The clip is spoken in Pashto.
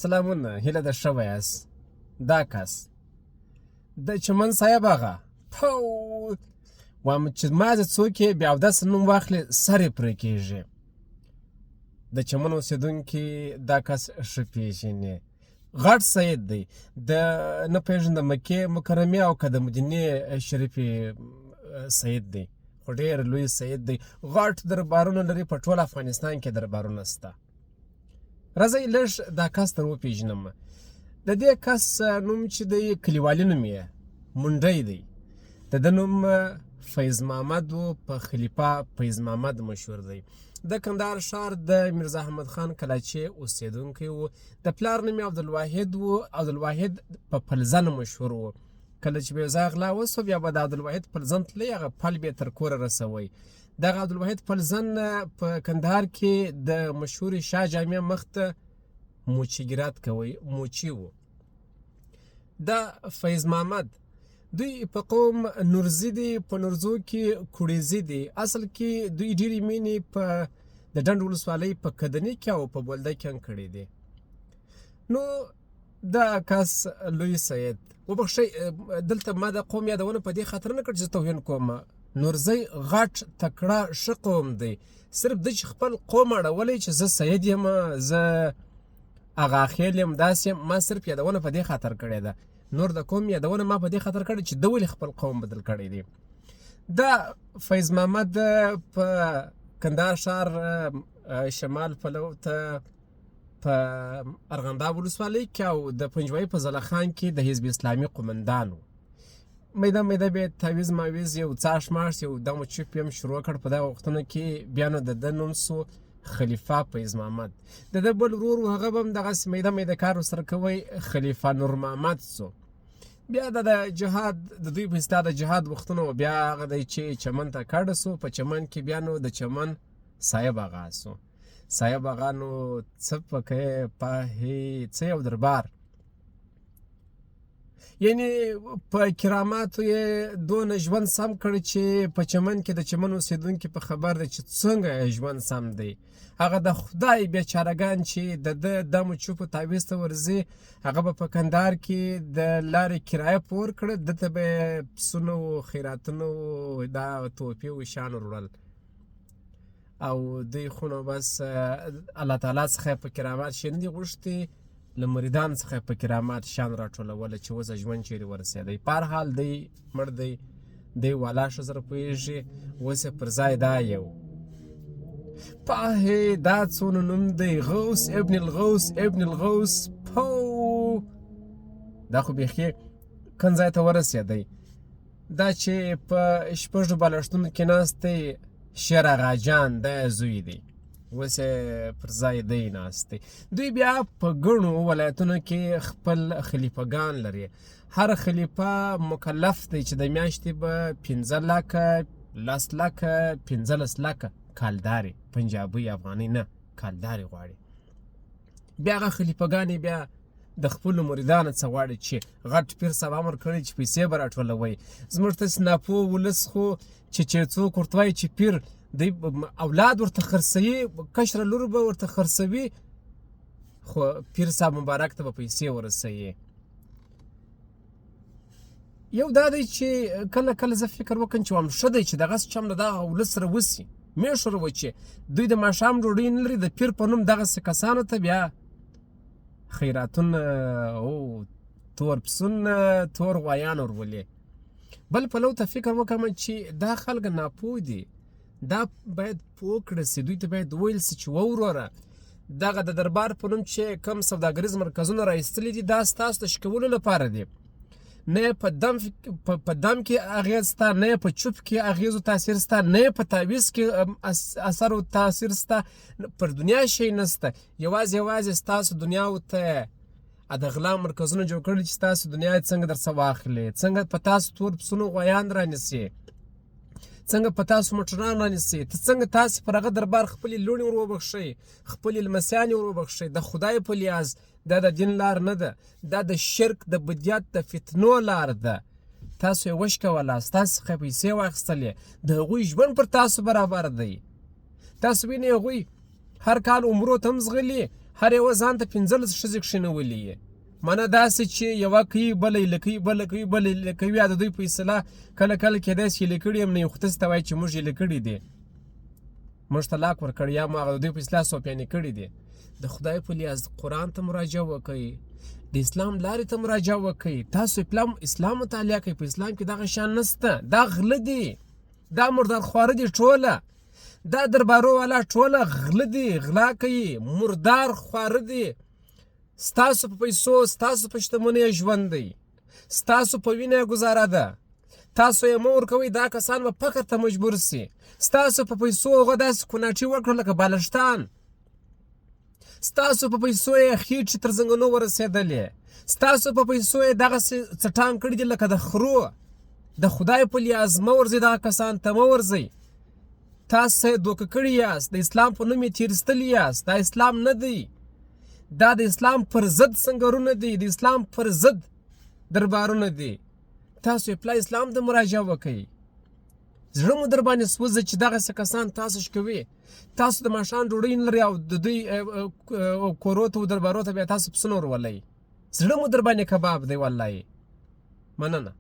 سلامونه، هیله ده ښه ویاست. دا کس د چمن صاحب هغه پو وام چې ما چې څوک یې بیا اودس نوم واخلي، سر یې پرې کېږي. د چمن اوسېدونکي دا کس ښه پېژني. غټ سید دی، د نه پېژنم د مکې مکرمې او که د مدینې شریفې سید دی، خو ډېر لوی سید دی. غټ دربارونه لري، په ټول افغانستان کې دربارونه سته. راځئ لږ دا کس در وپېژنم. د دې کس نوم چې دی، کلیوالي نوم یې منډی دی. د ده نوم فیض محمد و، په خلیفه فیض محمد مشهور دی. د کندهار ښار د میرزا احمد خان کلاچې اوسېدونکی و. د پلار نوم یې عبدالواحد و. عبدالواحد په پلزن مشهور و. کله چې به یو ځای غلا وسوه، بیا به د عبدالواحد پلزن تلی، هغه پل به یې تر کوره رسوی. دغه عبدالواحد پلزن په کندهار کې د مشهورې شاه جامع مخ ته موچیګرات کوي، موچي و. دا فیض محمد دوی په قوم نورزي دي، په نورزو کې کوړیزي دي. اصل کې دوی ډېرې مینې په د ډنډ ولسوالۍ په کدني کې او په بولده کې هم کړې دي. نو دا کس لوی سید، وبخښئ، دلته ما د قوم یادونه په دې خاطر نه کړ چې توهین کوم. نورزی غټ تکړه ښه قوم دی، صرف د چې خپل قوم اړولی چې زه سید یم، زه اغا خیل یم، داسې یم، ما صرف یادونه په دې خاطر کړې ده. نور د قوم یادونه ما په دې خاطر کړې چې ده ولې خپل قوم بدل کړی دی. دا فیض محمد په کندهار ښار شمال پلو ته په ارغنداب ولسوالۍ کې او د پنجوايي په زله خان کې د حزب اسلامي قومندان و. میده میده به تعویز ماویز یو څاښ ماښ یو دم چوپ یم شروع کړ په دغه وختونو کې. بیا نو د ده نوم سو خلیفه فیض محمد. د ده بل ورور و، هغه به هم دغسې میده میده کار ورسره کوی، خلیفه نور محمد سو. بیا د جهاد، د دوی په اصطلاح د جهاد وختونه و. بیا هغه دی چې چمن ته کډه سو. په چمن کې بیا نو د چمن صاحب اغا سو. صاحب اغا نو څه پکې په څه یو دربار، یعنی په کراماتو یې دونه ژوند سم کړ چې په چمن کې د چمن اوسېدونکي په خبر دی چې څنګه یې ژوند سم دی. هغه د خدای بیچارهګان چې د ده دمو چوپو تعویذ ته ورځي، هغه به په کندهار کې د لارې کرایه پور کړه، ده ته به یې پسونه و خیراتونه و دا توپې و شیان وروړل. او دوی خو نو بس الله تعالی څخه په کرامات شي نه دي غوښتي، له مریدان څخه په کرامات شان راټولوله چې اوس ژوند چیرې ورسېدی. په هر حال دی مړ دی، دی والا ښه سره پوهېږي. اوس یې پر ځای دا یو پاهې دا څونه نوم دی، غوث ابن الغوث ابن الغوث پو، دا خو بیخي کوم ځای ته ورسېدی. دا چې په شپږو بالښتونو کې ناست دی، شیر اغا جان دا زوی دی، اوس یې پر ځای دی ناست دی. دوی بیا په ګڼو ولایتونو کې خپل خلیفهګان لري. هر خلیفه مکلف دی چې د میاشتې به 5 لکه، 10 لکه، 15 لکه کالدارې، پنجابۍ افغانۍ نه، کالدارې غواړي. بیا هغه خلیفهګانې بیا د خپلو مریدانو څخه غواړي چې غټ پیر صاحب امر کړی چې پیسې به راټولوئ. زموږ تاسې ناپوه ولس خو چې څوک ورته وایي چې پیر دی اولاد ورته خرڅوي، کشره لور به ورته خرڅوي، خو پیر صاحب مبارک ته به پیسې ورسوي. یو دا دی چې کله کله زه فکر وکړم چې وایم ښه دی چې دغسې چم له دغه ولس سره وسي، مې ښوروه چې دوی د ماښام ډوډۍ نه لري، د پیر په نوم دغسې کسانو ته بیا خیراتونه او تور پسونه تور غوایان ورولي. بل پلو ته فکر وکړم چې دا خلک ناپوه دي، دا باید پوه کړه سي، دوی ته باید وویل سي چې وروره دغه د دربار په نوم چې کم سوداګریز مرکزونه را ایستلي دي، دا ستاسو د شکولو لپاره دي. نه په دم په دم کې اغېز سته، نه په چوپ کې اغېز او تاثیر سته، نه په تعویذ کې اثر او تاثیر سته، پر دنیا شی نسته. یوازې یوازې ستاسو دنیا ته د غلا مرکزونه جوړ کړي چې ستاسو دنیا څنګه درڅه واخلي، څنګه په تاسو تور پسونو غویان رانیسي، څنګه په تاسو موټران رانیسي، ته څنګه تاسو پر هغه دربار خپلې لوڼې ور وبخښئ، خپلې لمسیانې ور وبخښئ. د خدای په لیاز دا د دین لار نه ده، دا د شرک، د بدیت، د فتنو لار ده. تاسو یې وشکوله، ستاسو څخه پیسې واخیستلې، د هغوی ژوند پر تاسو برابر دی. تاسو وینئ هغوی هر کال عمرو ته هم ځغلي هر یوه ځان ته 15 ښځې کښېنولي یې. معنی داسې چې یوه کوي بله یې لکوي، بله کوي بله یې لکوي. یا د دوی په اصطلاح کله کله کېدای شي لکړي هم نه وي، خو تاسو ته وایي چې موږ یې لکړي دي، موږ ته لاک ورکړي، یا مو هغه د دوی په اصطلاح سوپیانې کړي دي. د خدای په لیاز قرآن ته مراجعه وکړئ، د اسلام لارې ته مراجعه وکړئ. تاسو اسلام مطالعه کړئ. په اسلام کې دغه شیان نشته. دا غله دي، دا مردار خواره دي ټوله، دا دربارو والا ټوله غله دي، غلا کوي، مردار خواره دي. ستاسو په پیسو، ستاسو په شتمنۍ ژوند دی، ستاسو په وینه ګزاره ده. تاسو یې مه ورکوئ، دا کسان به فقر ته مجبور سي. ستاسو په پیسو هغه داسې کوناټي وکړه لکه بالښتان. ستاسو په پیسو یې خېټې تر زنګنو ورسېدلې. ستاسو په پیسو یې دغسې څټان کړي دي لکه د خرو. د خدای په لیاز مه ورځئ، دغه کسان ته مه ورځئ. تاسو یې دوکه کړي یاست، د اسلام په نوم یې تېر ایستلي یاست. دا اسلام نه دی، دا د اسلام پر ضد سنګرونه دي، د اسلام پر ضد دربارونه دي. تاسو یې پلا اسلام ته مراجعه وکړئ. زړه مو در باندې سوځي چې دغسې کسان تاسو شکوي. تاسو د ماښام ډوډۍ نه لرئ او د دوی کورو ته او دربارو ته بیا تاسو پسونه ورولئ. زړه مو در باندې کباب دی والله. مننه.